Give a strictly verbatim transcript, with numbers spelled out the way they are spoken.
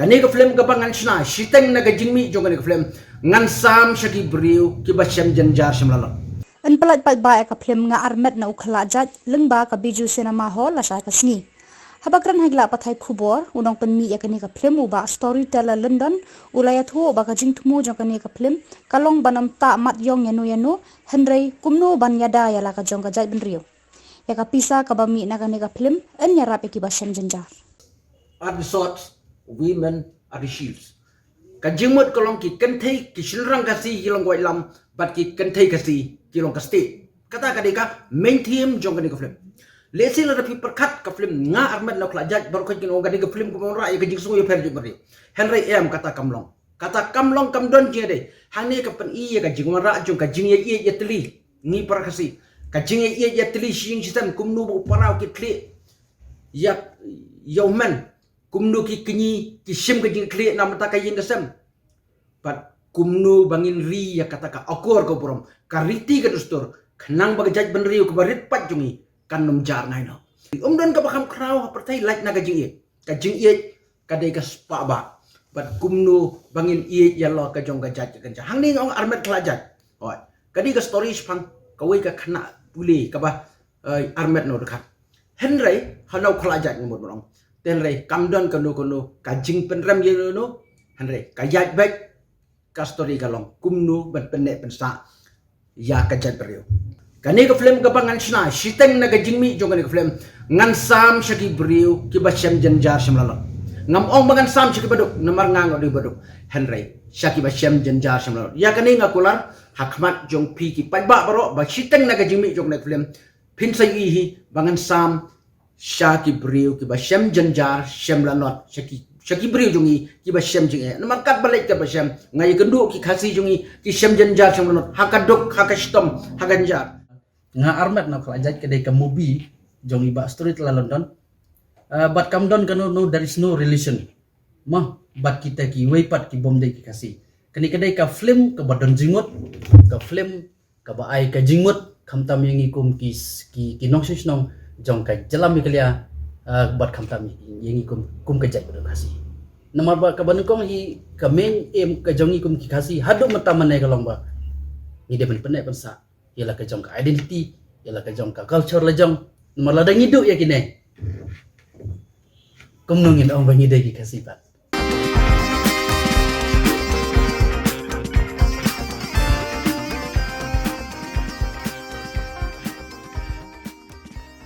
Kane ka film kaba ngan shna shiteng na ka jingmih jong kane ka film, ngan sam sha ki briew kiba shem jynjar shem lalot. Yn pyllait paidbah ïa ka film Nga Armet na u Khlajait lyngba ka Bijou Cinema Hall lashai ka sngi. Haba kren ha ki lad pathai khubor, u nongpynmih ïa kane ka film u Bah Storyteller London u la ïathuh ba ka jingthmu jong kane ka film ka long ban ym tah mat ïong ïano ïano, hynrei kumno ban ïada ïa la ka jong ka jaitbynriew. Ïa ka pisa kaba mih na kane ka film yn ïarap ïa kiba shem jynjar. Are the swords, women are the shields. Ka jingmut ka long ki kynthei ki shynrang Khasi ki long ka waitlam, bad ki kynthei Khasi ki long ka state. Kata ka dei ka main theme jong kane ka film. Lehse lada phi pyrkhat ka film Nga Armet na u Khlajait, baroh khoit kin ong kane ka film kaba wanrah ïa ka jingsngew ïapher jaitbynriew. Hynrei em, kata kam long. Kata kam long, kam don jingïadei. Hangne ka pyni ïa ka jingwanrah jong ka jingïaieit ïatylli. Ngi para Khasi, ka jingïaieit ïatylli shi ïing shi sem, kumno ba u para u kit khlieh ïa, ïa u hynmen, kumno ki kñi ki shim ka jingkhlieh na bynta ka ïing ka sem. Bad kumno ba ngin ri ïa kata ka akor ka burom, ka riti ka dustur, khnang ba ka jaitbynriew kaba rit paid jong ngi kan ym jar ngai noh. Ym don kaba kham khraw ha pyrthei lait na ka jingïeit. Ka jingïeit ka dei ka spah bah. Bad kumno ba ngin ïeit ïa la ka jong ka jait ka kynja. Hangne nga ong Armet Khlajait. Hooid. Ka dei ka story shaphang kawei ka khynnah pule kaba, eh, armet na u dkhot. Hynrei ha na u Khlajait nga mut ban ong. Te hynrei kam don kano kano ka jingpynrem ïa no no. Hynrei ka ïaid beit ka story ka long kumno ban pynneh pynsah ïa ka jaitbynriew. Kane ka film kaba ngan shna shiteng na ka jingmih jong kane ka film, ngan sam sha ki briew kiba shem jynjar shem lalot. Ngam ong ba ngan sam sha kiba duk, namar nga nga dei ba duk. Hynrei sha kiba shem jynjar shem lalot. Ïa kane nga kular ha khmat jong phi ki paidbah baroh ba shiteng na ka jingmih jong kane ka film, phin sa ïohi hi ba ngan sam sha ki briew kiba shem jynjar shem lanot, sha ki, sha ki briew jong ngi kiba shem jingeh. Namar katba leit katba shem, nga ïakynduh ki Khasi jong ngi ki shem jynjar shem lanot ha ka duk, ha ka shitom, ha ka jynjar. Nga Armet na u Khlajait ka dei ka movie jong i Bah Storyteller London. Ah, bad kam don kano no, there is no relation ma bad kita kiwei pat ki bym dei ki Khasi. Kane ka dei ka film kaba don jingmut, ka film kaba ai ka jingmut khamtam ïa ngi kum ki, ki, ki nongshong shnong jong ka jylla Meghalaya, ah, bad khamtam ïa ngi kum, kum ka jaitbynriew Khasi. Namar ba kaba nyngkong hi ka main aim ka jong ngi kum ki Khasi haduh mynta mynne ka long ba ngi dei ban pynneh pynsah ïa la ka jong ka identity, ïa la ka jong ka culture la jong. Namar lada ngi duh ïa kine, kumno ngin ong ba ngi dei ki Khasi pat?